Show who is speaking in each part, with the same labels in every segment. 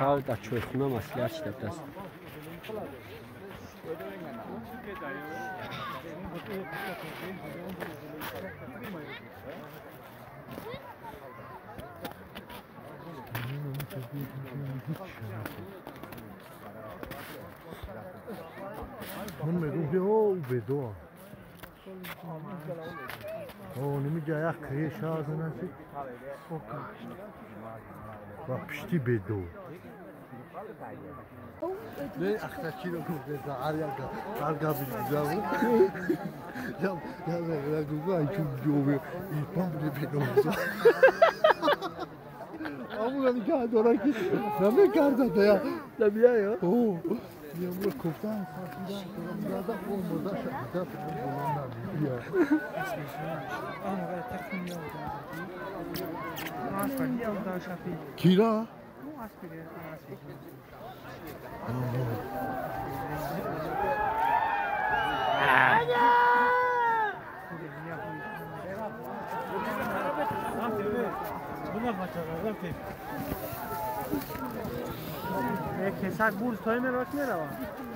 Speaker 1: Шав дар чойхона маслиҳат шида будааст.
Speaker 2: من میگم که او بدو او نمیگه یک کریش از نسی و پشتی بدو نه اختکی رو گفته هر گا بیزاو یا یا گوگو ای چون جو ای پام بدو аму нигоҳ дора ки намекарда я
Speaker 1: набияё
Speaker 2: о я кофтан хасида омода шуда набия кира
Speaker 3: کسک بورس تای من راک میروم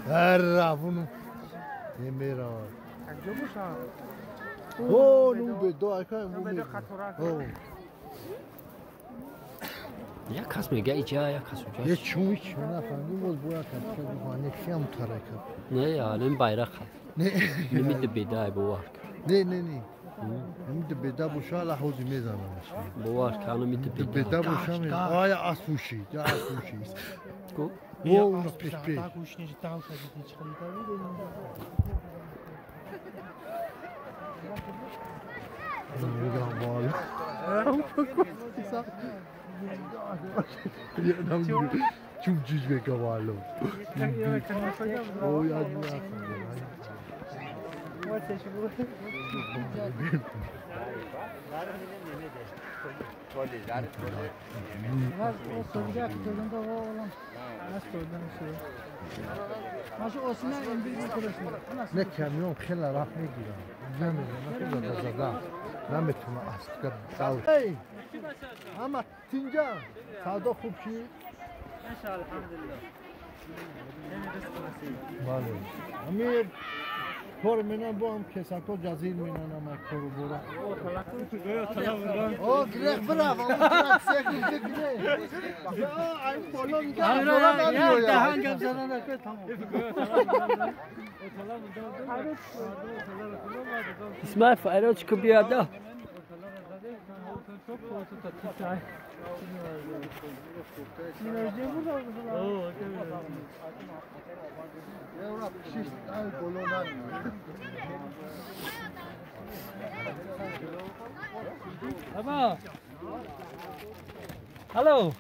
Speaker 2: هر رفونو نمیروم
Speaker 3: کجا باشم
Speaker 2: او نو به دو اکا
Speaker 3: او
Speaker 1: як кас мега иҷа як кас уҷа
Speaker 2: е чун чун нафаҳмидим боз бояд кардани киам тарака
Speaker 1: не алин байрақ
Speaker 2: не
Speaker 1: нимид бедай бовар
Speaker 2: не не не нимид беда боша ала ҳози мезанамаш
Speaker 1: бовар кана мид беда
Speaker 2: беда боша ая асфуши я асфуши
Speaker 1: ку
Speaker 2: о пеш пеш Чум ҷиҷ мекавало. О, я Не камион хеле рафт мегирам. Намедонам зада. Наметавонам аз дав. Ҳама тинҷа савдо хуб шид? Бале. Амир кор менам бо ҳам кесако ҷазир менанам як кору бора. О, грех бирав,
Speaker 1: Исмаил файрочку биёда. Алло.